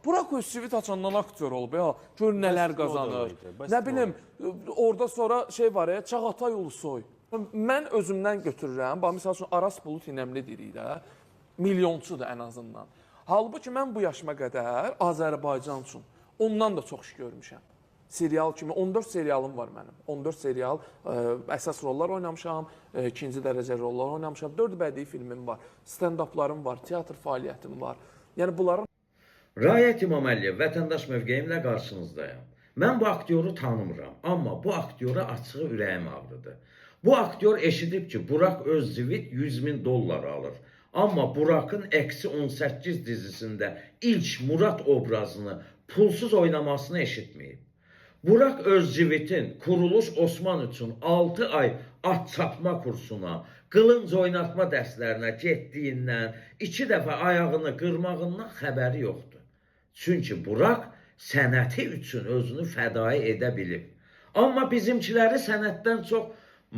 Burak Özçivit açandan aktyor olub ya. Gör nələr Bəs o da qazanır. idi, bəs Nə o bilim, orada sonra şey var ya, Çağatay Ulusoy. Mən özümdən götürürəm. Bax məsəl üçün Aras Bulut İnəmli deyirik də. Milyonçudur ən azından. Halbuki mən bu yaşıma qədər Azərbaycan üçün ondan da çox iş görmüşəm. Serial kimi 14 serialım var mənim. 14 serial əsas rollar oynamışam, ikinci dərəcə rollar oynamışam. 4 bədii filmim var, stand-uplarım var, teatr fəaliyyətim var. Yəni bunların Rayət İmaməliyev vətəndaş mövqeyimlə qarşınızdayam. Mən bu aktyoru tanımıram, amma bu aktyora açığı ürəyim ağrıdı. Bu aktyor eşidib ki, Burak Özçivit 100 min dollar alır. Amma Burakın Əksi 18 dizisində ilk Murad obrazını pulsuz oynamasını eşitməyib. Burak Özçivit'in Kuruluş Osman üçün 6 ay at çapma kursuna, qılınc oynatma dərslərinə getdiyindən, 2 dəfə ayağını qırmağından xəbəri yoxdur. Çünki Burak sənəti üçün özünü fədai edə bilib. Amma bizimkiləri sənətdən çox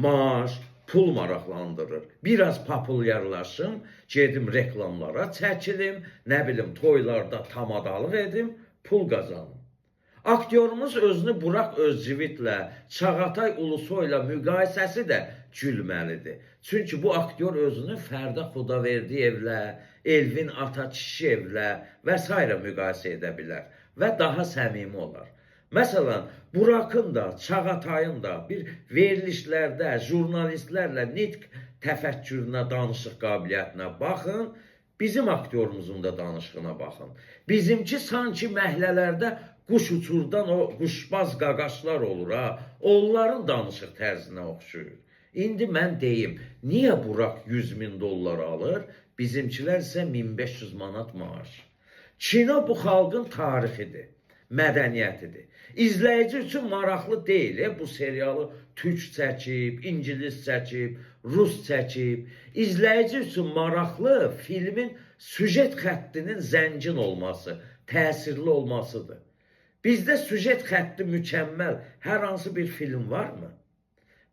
maaş, pul maraqlandırır. Biraz populyarlaşım, gedim reklamlara çəkilim, nə bilim toylarda tamadalıq edim, pul qazanım. Aktyorumuz özünü Burak Özçivitlə, Çağatay Ulusoyla müqayisəsi də gülməlidir. Çünki bu aktyor özünü Fərda Xudaverdiyevlə, Elvin Atakişiyevlə və s. müqayisə edə bilər və daha səmimi olar. Məsələn, Burakın da, Çağatayın da bir verilişlərdə jurnalistlərlə nitq təfəkkürünə, danışıq qabiliyyətinə baxın, bizim aktyorumuzun da danışığına baxın. Bizimki sanki məhəllələrdə quş uçurdan o quşbaz qaqaşlar olur ha, onların danışıq tərzinə oxşuyur. İndi mən deyim, niyə Burak 100 min dollar alır, bizimkilər isə 1500 manat maaş? Kino bu xalqın tarixidir, mədəniyyətidir. İzləyici üçün maraqlı deyil, bu serialı türk çəkib, ingilis çəkib, rus çəkib. İzləyici üçün maraqlı filmin süjet xəttinin zəngin olması, təsirli olmasıdır. Bizdə süjet xətti mükəmməl hər hansı bir film varmı?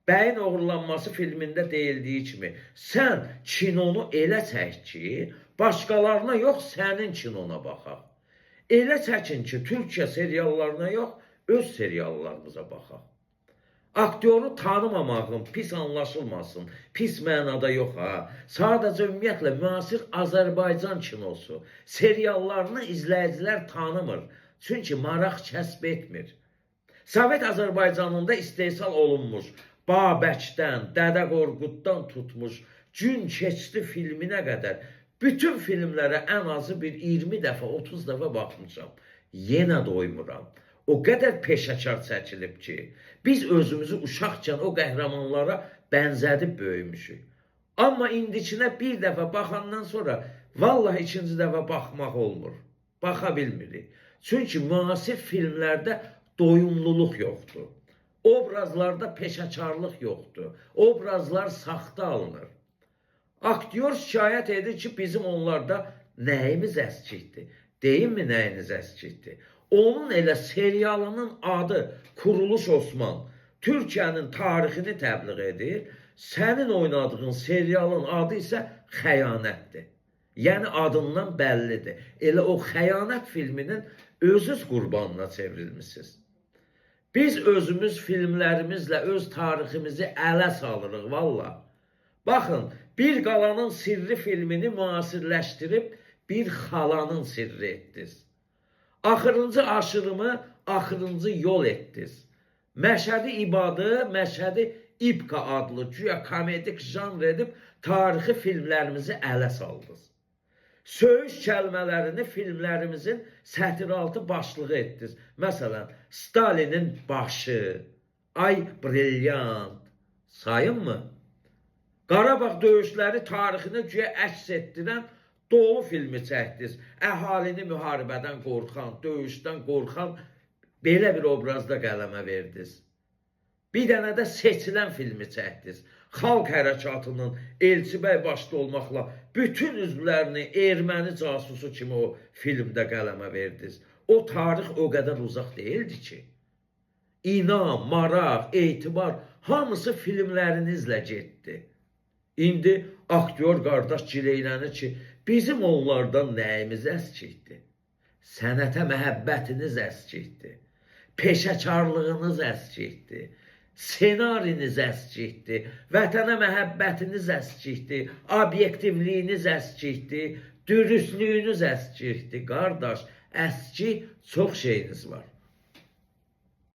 Bəyin oğurlanması filmində deyildiyi kimi, sən kinonu elə çək ki, başqalarına yox, sənin kinona baxaq. Elə çəkin ki, Türkiyə seriallarına yox, öz seriallarımıza baxaq. Aktyoru tanımamağım pis anlaşılmasın, pis mənada yox ha. Sadəcə ümumiyyətlə müasir Azərbaycan kinosu seriallarını izləyicilər tanımır. Çünki maraq kəsb etmir. Sovet Azərbaycanında istehsal olunmuş Babəkdən, Dədə Qorquddan tutmuş Gün Keçdi filminə qədər bütün filmlərə ən azı bir 20 dəfə, 30 dəfə baxmışam. Yenə doymuram. O qədər peşəkar çəkilib ki, biz özümüzü uşaqkən o qəhrəmanlara bənzədib böyümüşük. Amma indikinə bir dəfə baxandan sonra vallahi ikinci dəfə baxmaq olmur. Baxa bilmirik. Çünki müasir filmlərdə doyumluluq yoxdur. Obrazlarda peşəkarlıq yoxdur. Obrazlar saxta alınır. Aktyor şikayət edir ki, bizim onlarda nəyimiz əskikdir? Deyimmi nəyiniz əskikdir? Onun elə serialının adı Kuruluş Osman. Türkiyənin tarixini təbliğ edir. Sənin oynadığın serialın adı isə Xəyanətdir. Yəni adından bəllidir. Elə o Xəyanət filminin özünüz qurbanına çevrilmisiniz. Biz özümüz filmlərimizlə öz tariximizi ələ salırıq valla. Baxın, Bir Qalanın Sirri filmini müasirləşdirib Bir Xalanın Sirri etdiniz. Axırıncı aşırımı axırıncı yol etdiniz. Məşədi İbadı, Məşədi İbka adlı güya komedik janr edib tarixi filmlərimizi ələ saldınız. Söyüş kəlmələrini filmlərimizin sətiraltı başlığı etdiniz. Məsələn, Stalinin başı, ay brilyant, sayınmı? Qarabağ döyüşləri tarixini güya əks etdirən Doğu filmi çəkdiniz. Əhalini müharibədən qorxan, döyüşdən qorxan belə bir obrazda qələmə verdiniz. Bir dənə də Seçilən filmi çəkdiniz. Xalq hərəkatının Elçibəy başda olmaqla bütün üzvlərini erməni casusu kimi o filmdə qələmə verdiniz. O tarix o qədər uzaq deyildi ki. İnam, maraq, etibar hamısı filmlərinizlə getdi. İndi aktyor qardaş gileylənir ki, bizim onlardan nəyimiz əskikdir? Sənətə məhəbbətiniz əskikdir. Peşəkarlığınız əskikdir. Ssenariniz əskikdir. Vətənə məhəbbətiniz əskikdir. Obyektivliyiniz əskikdir. Dürüstlüyünüz əskikdir. Qardaş, əski çox şeyiniz var.